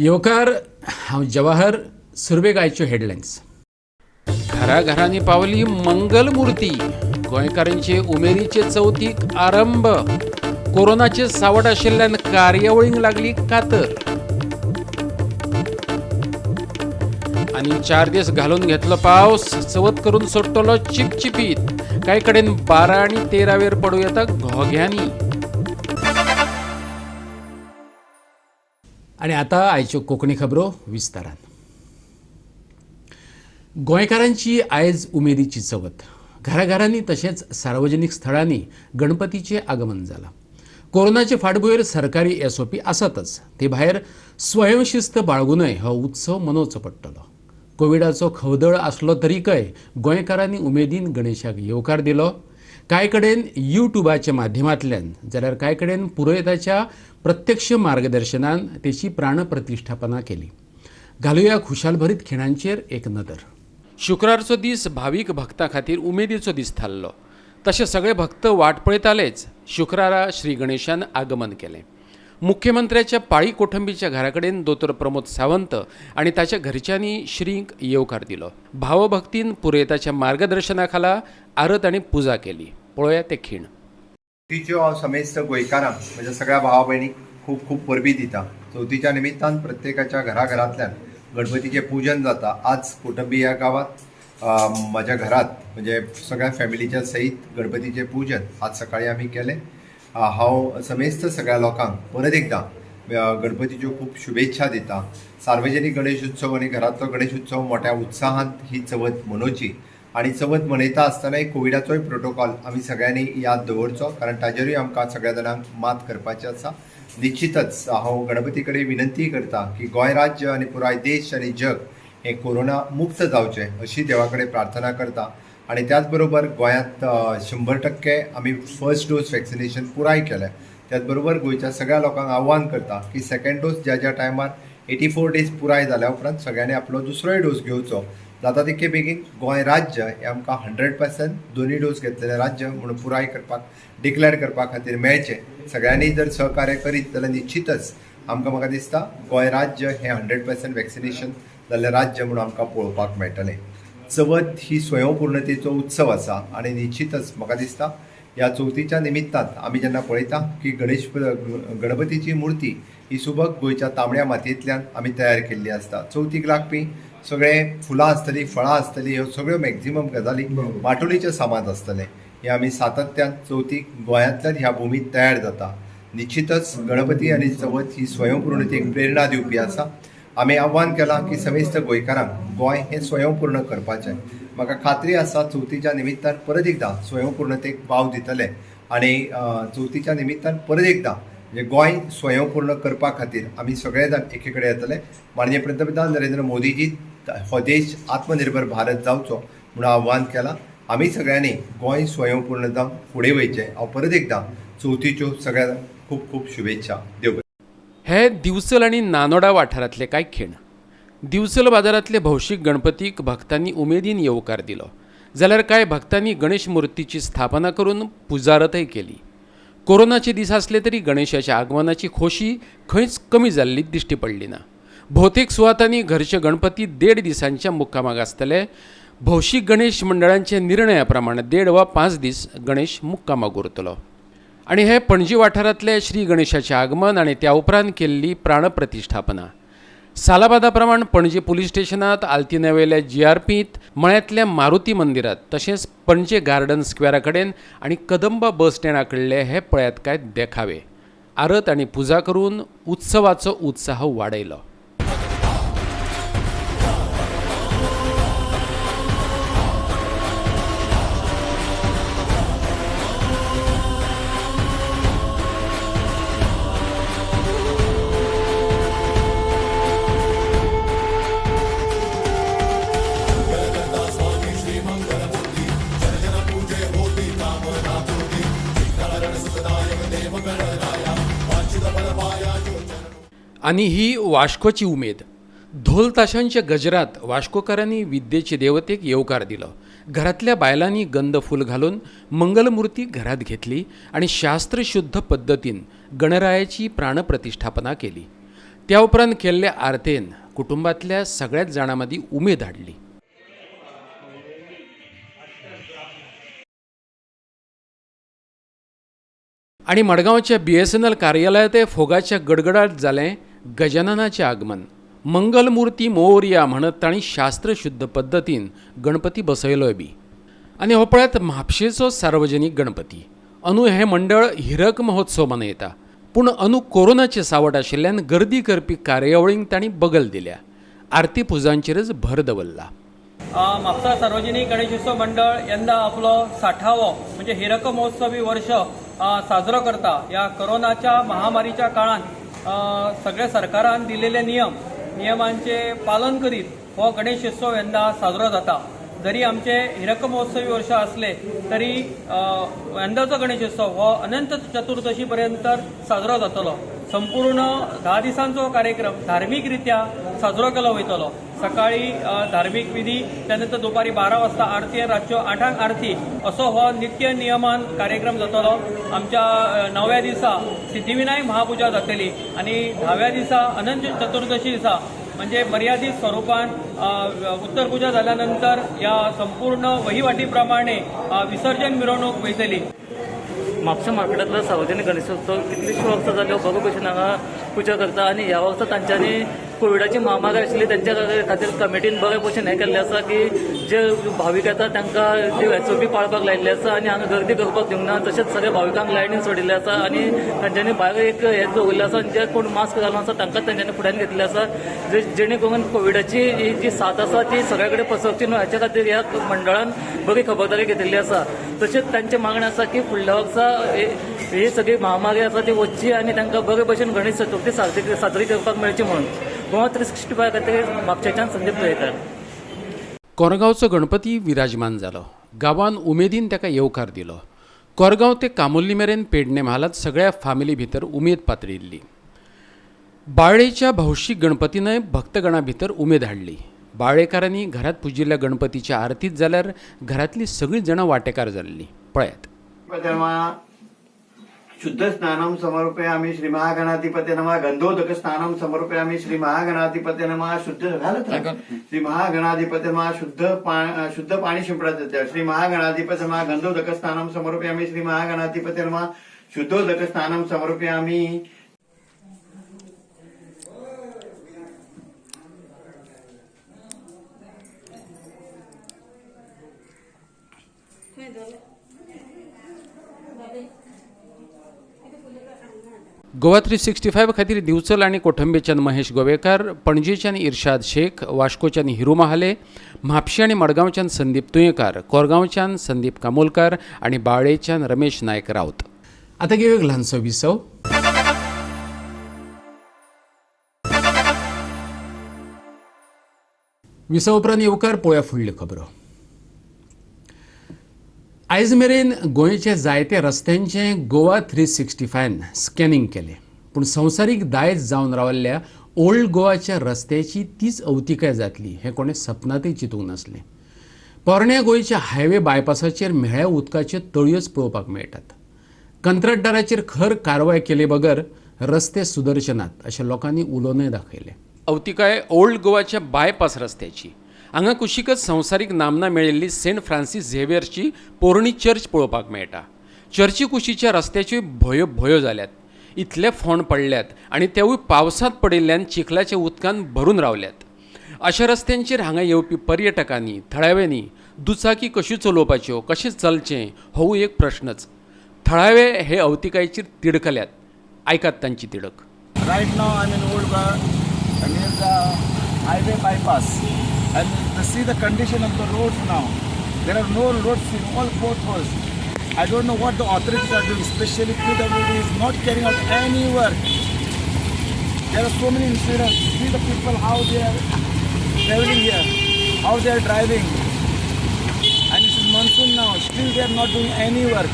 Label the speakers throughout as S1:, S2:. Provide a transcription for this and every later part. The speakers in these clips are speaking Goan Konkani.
S1: येवकार, हांव जवाहर. सुरवेक आयच्यो हेडलायन्स. घराघरांनी पावली मंगलमुर्ती. गोंयकारांचे उमेदीचे चवथीक आरंभ. कोरोनाचे सावट आशिल्ल्यान कार्यावळींक लागली कातर. आनी 4 दीस घालून घेतलो पावस, चवथ करून सोडटलो चिपचिपीत. कांय कडेन 12 आनी 13 वेर पडूं येता घोग्यांनी. आनी आतां आयच्यो कोंकणी खबरो विस्तारान. गोंयकारांची आयज उमेदीची चवथ. घराघरांनी तशेंच सार्वजनीक स्थळांनी गणपतीचें आगमन जालां. कोरोनाचे फाटभुंयेर सरकारी एसओपी आसातच, ते भायर स्वयंशिस्त बाळगुनय हो उत्सव मनोवचो पडटलो. कोविडाचो खवदळ आसलो तरीकय गोंयकारांनी उमेदीन गणेशाक येवकार दिलो. कांय कडेन यूट्यूबाच्या माध्यमांतल्यान जाल्यार कांय कडेन पुरोयताच्या प्रत्यक्ष मार्गदर्शनान तेची प्राणप्रतिश्ठापना केली. घालुया खुशालभरीत खिणांचेर एक नदर. शुक्रारचो दीस भावीक भक्तां खातीर उमेदीचो दीस थारलो. तशें सगळे भक्त वाट पळयतालेच. शुक्रारा श्री गणेशान आगमन केलें. मुख्यमंत्र्याच्या पाळी कोठंबीच्या घरा कडेन दोतोर प्रमोद सावंत आनी ताच्या घरच्यांनी श्रींक येवकार दिलो. भावभक्तीन पुरयताच्या मार्गदर्शना खाला आरत आनी पुजा केली. पळोवया ते खीण.
S2: चवथीच्यो हांव समेस्त गोंयकारांक, म्हज्या सगळ्या भावा भयणीक खूब खूब परबी दिता. चवथीच्या निमित्तान प्रत्येकाच्या घराघरांतल्यान गणपतीचें पुजन जाता. आज कोटंबी ह्या गांवांत म्हज्या घरांत म्हणजे सगळ्या फॅमिलीच्या सयत गणपतीचें पुजन आज सकाळी आमी केलें. हांव समेस्त सगळ्या लोकांक परत एकदां गणपतीच्यो खूब शुभेच्छा दिता. सार्वजनीक गणेश उत्सव आनी घरांतलो गणेश उत्सव मोठ्या उत्साहान ही चवथ मनोवची आनी चवथ मनयता आसतनाय कोविडाचोय प्रोटोकॉल आमी सगळ्यांनी याद दवरचो, कारण ताजेरूय आमकां सगळ्या जाणांक मात करपाचें आसा. निश्चितच हांव गणपती कडेन विनंती करता की गोंय राज्य आनी पुराय देश आनी जग हें कोरोना मुक्त जावचें अशी देवा कडेन प्रार्थना करता. आनी त्याच बरोबर गोंयांत 100% आमी फर्स्ट डोस वॅक्सिनेशन पुराय केलें. त्याच बरोबर गोंयच्या सगळ्या लोकांक आव्हान करता की सेकंड डोस ज्या ज्या टायमार 84 डेज पुराय जाल्या उपरांत सगळ्यांनी आपलो दुसरोय डोस घेवचो. जाता तितके बेगीन गोंय राज्य हें आमकां 100% दोनूय डोस घेतलेलें राज्य म्हणून पुराय करपाक, डिक्लेअर करपा खातीर मेळचें. सगळ्यांनी जर सहकार्य करीत जाल्यार निश्चितच आमकां, म्हाका दिसता, गोंय राज्य हें 100% वॅक्सिनेशन जाल्लें राज्य म्हणून आमकां पळोवपाक मेळटलें. चवथ ही स्वयंपूर्णतेचो उत्सव आसा आनी निश्चितच म्हाका दिसता ह्या चवथीच्या निमित्तान आमी जेन्ना पळयता की गणपतीची मुर्ती ही सुबक गोंयच्या तांबड्या मातयेंतल्यान आमी तयार केल्ली आसता. चवथीक लागपी सगळे फुलां आसतलीं, फळां आसतलीं, ह्यो सगळ्यो मॅक्झिमम गजाली माटोळीचें सामान आसतलें. हें आमी सातत्यान चवथीक गोंयांतल्यान ह्या भुमीत तयार जाता. निश्चितच गणपती आनी चवथ ही स्वयंपूर्णतेक प्रेरणा दिवपी आसा. आमी आव्हान केलां की समेस्त गोंयकारांक गोंय हें स्वयंपूर्ण करपाचें. म्हाका खात्री आसा, चवथीच्या निमित्तान परत एकदां स्वयंपूर्णतेक वाव दितले आनी चवथीच्या निमित्तान परत एकदां म्हणजे गोंय स्वयंपूर्ण करपा खातीर आमी सगळे जाण एके कडेन येतले. माननीय पंतप्रधान नरेंद्र मोदीजी हो देश आत्मनिर्भर भारत जावचो म्हणून आव्हान केलां. आमी सगळ्यांनी गोंय स्वयंपूर्ण जावन फुडें वयचें. हांव परत एकदां चवथीच्यो सगळ्यांक खूब खूब शुभेच्छा. देव
S1: हे दिवचल आनी नानोडा वाठारांतले कांय खीण. दिवचल बाजारांतले भौशीक गणपतीक भक्तांनी उमेदीन येवकार दिलो, जाल्यार कांय भक्तांनी गणेश मुर्तीची स्थापना करून पुजारतय केली. कोरोनाचे दीस आसले तरी गणेशाच्या आगमनाची खोशी खंयच कमी जाल्ली दिश्टी पडली ना. भोवतेक सुवातांनी घरचे गणपती 1.5 दिसांच्या मुक्कामाक आसतले. भौशीक गणेश मंडळांच्या निर्णया प्रमाण 1.5 वा 5 दीस गणेश मुक्कामाक उरतलो. आनी हे पणजी वाठारांतले श्री गणेशाचें आगमन आनी त्या उपरांत केल्ली प्राणप्रतिश्ठापना. सालाबादा प्रमाण पणजे पुलीस स्टेशनांत, आल्तिन्यावेल्या जीआरपींत, मळ्यांतल्या मारुती मंदिरांत, तशेंच पणजे गार्डन स्क्वेरा कडेन आनी कदंबा बस स्टँडा कडले हे पळयात काय देखावे. आरत आनी पुजा करून उत्सवाचो उत्साह वाडयलो. आनी ही वाश्कोची उमेद. ढोल ताशांच्या गजरात वाश्कोकारांनी विद्येचे देवतेक येवकार दिलो. घरांतल्या बायलांनी गंध फूल घालून मंगलमूर्ती घरात घेतली आनी शास्त्रशुद्ध पद्दतीन गणरायाची प्राणप्रतिष्ठापना केली. त्या उपरांत केल्ले आरतेन कुटुंबांतल्या सगळ्याच जाणां मदीं उमेद हाडली. आनी मडगांवच्या BSNL कार्यालयांतय फोगाच्या गडगडाट जालें गजाननाचें आगमन. मंगलमुर्ती मोरया म्हणत तांणी शास्त्रशुद्ध पद्दतीन गणपती बसयलोय बी. आनी हो पळयात म्हापशेचो सार्वजनीक गणपती. अंदू हें मंडळ हिरक महोत्सव मनयता, पूण अंदू कोरोनाचें सावट आशिल्ल्यान गर्दी करपी कार्यावळींक तांणी बगल दिल्या. आरती पुजांचेरच भर दवरला.
S3: म्हापसा सार्वजनीक गणेशोत्सव मंडळ यंदा आपलो 60वो म्हणजे हिरक महोत्सवी वर्ष साजरो करता. ह्या कोरोनाच्या महामारीच्या काळांत सगळे सरकारान दिलेले नियमांचे पालन करीत हो गणेशोत्सव यंदा साजरो जाता. जरी आमचे हिरक महोत्सवी वर्ष असले तरी यंदाचो गणेशोत्सव हो अनंत चतुर्दशी पर्यंत साजरो जातलो. संपूर्ण 10 दिसांचो कार्यक्रम धार्मीक रित्या साजरो केलो वयतलो. सकाळी धार्मीक विधी, त्यानंतर दुपारी 12 वाजता आरती आनी रातच्यो 8 आरती असो हो नित्य नियमान कार्यक्रम जातलो. आमच्या 9व्या दिसा सिद्धिविनायक महापुजा जातली आनी 10व्या दिसा अनंत चतुर्दशी दिसा म्हणजे मर्यादीत स्वरूपान उत्तर पुजा जाल्या नंतर ह्या संपूर्ण वहिवाटी प्रमाणे विसर्जन मिरवणूक वयतली.
S4: म्हापशा मार्केटांतलो सार्वजनीक गणेशोत्सव कितलीशीं वर्सां जाल्यो बरो भशेन हांगा पुजा करता आनी ह्या वर्सा तांच्यांनी कोविडाची महामारी आशिल्ली तेंच्या खातीर कमिटीन बरे भशेन हें केल्लें आसा की जे भावीक येता तांकां जे SOP पाळपाक लायिल्ले आसा आनी हांगा गर्दी करपाक दिवंक ना. तशेंच सगळे भाविकांक लायनीन सोडिल्ले आसा आनी तांच्यांनी भायर एक हें दवरिल्लें आसा आनी जे कोण मास्क घालून आसा तांकां तांच्यांनी फुड्यान घेतिल्लें आसा, जेणे करून कोविडाची ही जी साथ आसा ती सगळे कडेन पसरची न्हय हाच्या खातीर ह्या मंडळान बरी खबरदारी घेतिल्ली आसा. तशेंच तांचें मागणें आसा की फुडल्या वर्सा ही सगळी महामारी आसा ती वचची आनी तांकां बरे भशेन गणेश चतुर्थी साजरी करपाक मेळची म्हणून. गोवा 365 खातीर म्हापशेच्यान संदीप तुयेकर.
S1: कोरगांवचो गणपती विराजमान जालो. गांवान उमेदीन ताका येवकार दिलो. कोरगांव ते कामुर्ली मेरेन पेडणे म्हालांत सगळ्या फामिली भितर उमेद पातळिल्ली. बाळेच्या भौशीक गणपतीनय भक्तगणा भितर उमेद हाडली. बाळेकारांनी घरांत पुजिल्ल्या गणपतीच्या आरतीत जाल्यार घरांतलीं सगळीं जाणां वांटेकार जाल्लीं. पळयात.
S5: शुद्ध स्नानं समर्पयामि श्री महागणाधिपते नमः. गंधोदक स्नानं समर्पयामि श्री महागणाधिपते नमः. शुद्ध श्री महागणाधिपते नमः. शुद्ध पाणी शिंपडायचं. श्री महागणाधिपते नमः. गंधोदक स्नानं समर्पयामि श्री महागणाधिपते नमः. शुद्धोदक स्नानं समर्पयामि.
S1: गोवा 365 खातीर दिवचल आनी कोठंबेच्यान महेश गोवेकार, पणजेच्यान इर्शाद शेख, वास्कोच्यान हिरू महाले, म्हापशें आनी मडगांवच्यान संदीप तुयेंकार, कोरगांवच्यान संदीप कामोलकार आनी बाळेच्यान रमेश नायक राऊत. आतां घेवया एक ल्हानसो विसव. विसव उपरांत येवकार पळोवया फुडल्यो खबरो. आयज मेरेन गोंयच्या जायत्या रस्त्यांचें गोवा 365 स्कॅनिंग केलें, पूण संवसारीक दायज जावन रावल्ल्या ओल्ड गोवाच्या रस्त्याची तीच अवतिकाय जातली हें कोणें सपनांतय चिंतूंक नासलें. पोरण्या गोंयच्या हायवे बायपासाचेर म्हेळ्या उदकाच्यो तळयोच पळोवपाक मेळटात. कंत्राटदाराचेर खर कारवाय केले बगर रस्ते सुदरचे नात अशें लोकांनी उलोवनय दाखयलें. अवतिकाय ओल्ड गोवाच्या बायपास रस्त्याची. हांगा कुशीकच संवसारीक नामना मेळिल्ली सेंट फ्रांसीस झेवियरची पोरणी चर्च पळोवपाक मेळटा. चर्ची कुशीच्या रस्त्याच्यो भोयो भोयो जाल्यात, इतले फोंड पडल्यात आनी तेवूय पावसांत पडिल्ल्यान चिखलाच्या उदकान भरून रावल्यात. अशा रस्त्यांचेर हांगा येवपी पर्यटकांनी, थळाव्यांनी दुचाकी कश्यो चलोवपाच्यो, कशें चलचें होवूय एक प्रश्नच. थळावे हे अवतिकायेचेर तिडकल्यात. आयकात तांची तिडक.
S6: Right now I'm in Old Goa near the highway bypass, and see the condition of the roads now. There are no roads in all potholes. I don't know what the authorities are doing, especially PWD is not carrying out any work. There are so many incidents. See the people how they are traveling here, how they are driving. And this is monsoon now, still they are not doing any work.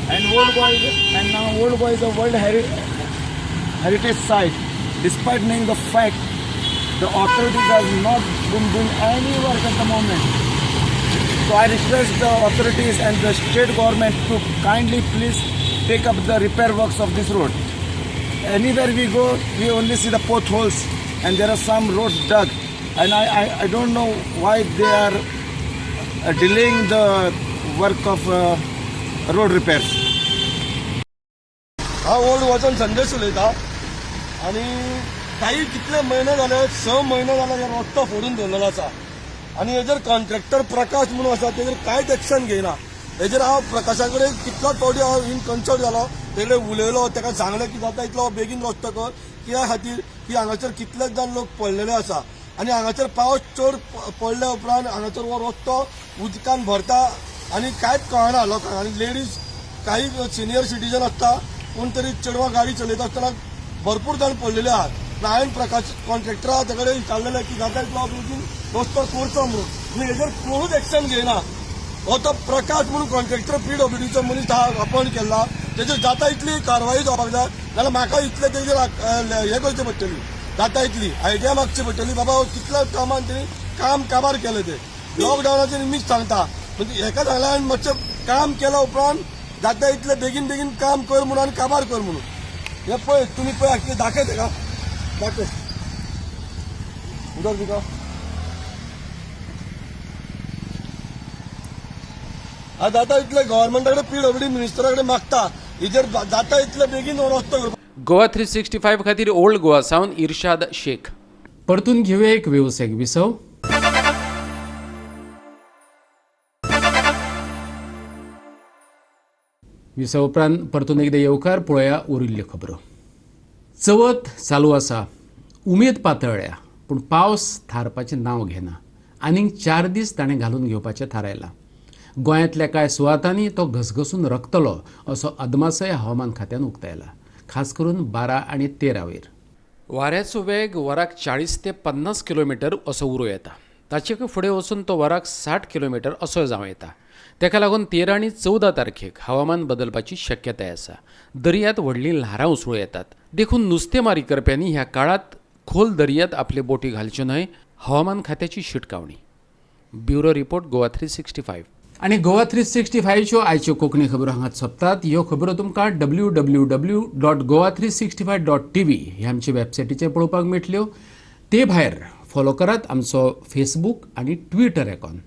S6: And Old Goa is, and now Old Goa is a World Heritage Site. Despite knowing the fact, the authorities have not been doing any work at the moment. So I request the authorities and the state government to kindly please take up the repair works of this road. Anywhere we go, we only see the potholes, and there are some roads dug. And I don't know why they are delaying the work of road repairs.
S7: हांव ओल्ड वचून संदेश उलयता आनी काही कितले म्हयने जाले, 6 म्हयने जाले हे रस्तो फोडून दवरलेलो आसा आनी हेजेर कॉन्ट्रॅक्टर प्रकाश म्हणून आसा, तेजेर कांयच एक्शन घेयना. हेजेर हांव प्रकाशा कडेन कितलोच फावटी हांव इन कन्सल्ट जालो, तेजे उलयलो, ताका सांगलें की जाता इतलो बेगीन रस्तो कर, कित्या खातीर की हांगासर कितलेच जाण लोक पडलेले आसा आनी हांगासर पावस चड पडल्या उपरांत हांगासर हो रस्तो उदकान भरता आनी कांयच कळना लोकांक. आनी लेडीज, काही सिनियर सिटीजन आसता, कोण तरी चेडवां गाडी चलयता आसतना भरपूर जाण पडलेले आहात. हांवें प्रकाश कॉन्ट्रॅक्टर आहा ताचे कडेन विचारलेलें की जाता इतलो बेगीन रस्तो करचो म्हणून, पूण हेजेर कोणूच एक्शन घेयना. हो तो प्रकाश म्हणून कॉन्ट्रॅक्टर पीडब्ल्यूडीचो मनीस आहा अपॉयंट केल्ला, तेजेर जाता इतली कारवाई जावपाक जाय, नाल्यार म्हाका इतले तेजेर हें करचें पडटली, जाता इतली आयडिया मागची पडटली. बाबा, हो कितल्या कामान तेणी काम काबार केलें तें लॉकडावनाचें निमित्त सांगता. म्हणजे हेका सांगलें आनी मातशें काम केल्या उपरांत जाता इतले बेगीन बेगीन काम कर म्हणून आनी काबार कर म्हणून. हे पळय, तुमी पळय, कितें दाखय तेका, दाखय उदक तुका. आतां जाता इतले गव्हर्मेंटा कडेन, पीडब्ल्यूडी मिनिस्टरा कडेन मागता, हेजेर जाता इतले बेगीन हो रस्तो करपाक.
S1: गोवा 365 खातीर ओल्ड गोवा सावन इर्शाद शेख. परतून घेवया एक वेवसायीक विसव. विसव उपरांत परतून एकदां येवकार. पळोवया उरिल्ल्यो खबरो. चवथ चालू आसा, उमेद पातळ्ळ्या, पूण पावस थारपाचें नांव घेना. आनीक 4 दीस ताणें घालून घेवपाचें थारायलां. गोंयांतल्या कांय सुवातांनी तो घसघसून रकतलो असो अदमासय हवामान खात्यान उक्तायला. खास करून 12 आनी 13 वयर वाऱ्याचो वेग वराक 40 ते 50 किलोमिटर असो उरूं येता. ताचे फुडें वचून तो वराक 60 किलोमिटर असो जावं येता. ताका लागून 13 आनी 14 तारखेक हवामान बदलपाची शक्यताय आसा. दर्यांत व्हडलीं ल्हारां उसळूं येतात. देखून नुस्तेमारी करप्यांनी ह्या काळांत खोल दर्यांत आपल्यो बोटी घालच्यो न्हय, हवामान खात्याची शिटकावणी. Bureau report, Goa 365. आनी गोवा 365च्यो आयच्यो कोंकणी खबरो हांगात सोंपतात. ह्यो खबरो तुमकां www.goa365.tv ह्या आमच्या वेबसायटीचेर पळोवपाक मेळटल्यो. ते भायर फॉलो करात आमचो फेसबूक आनी ट्विटर एकाउंट.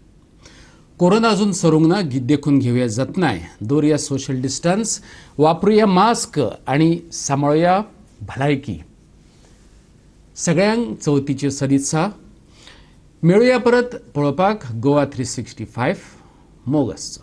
S1: कोरोना अजून सरूंक ना, देखून घेवया जतनाय, दवरुया सोशल डिस्टन्स, वापरुया मास्क आनी सांबाळुया भलायकी. सगळ्यांक चवथीच्यो सदित्सा. मेळुया परत पळोवपाक गोवा 365. मोग आसचो.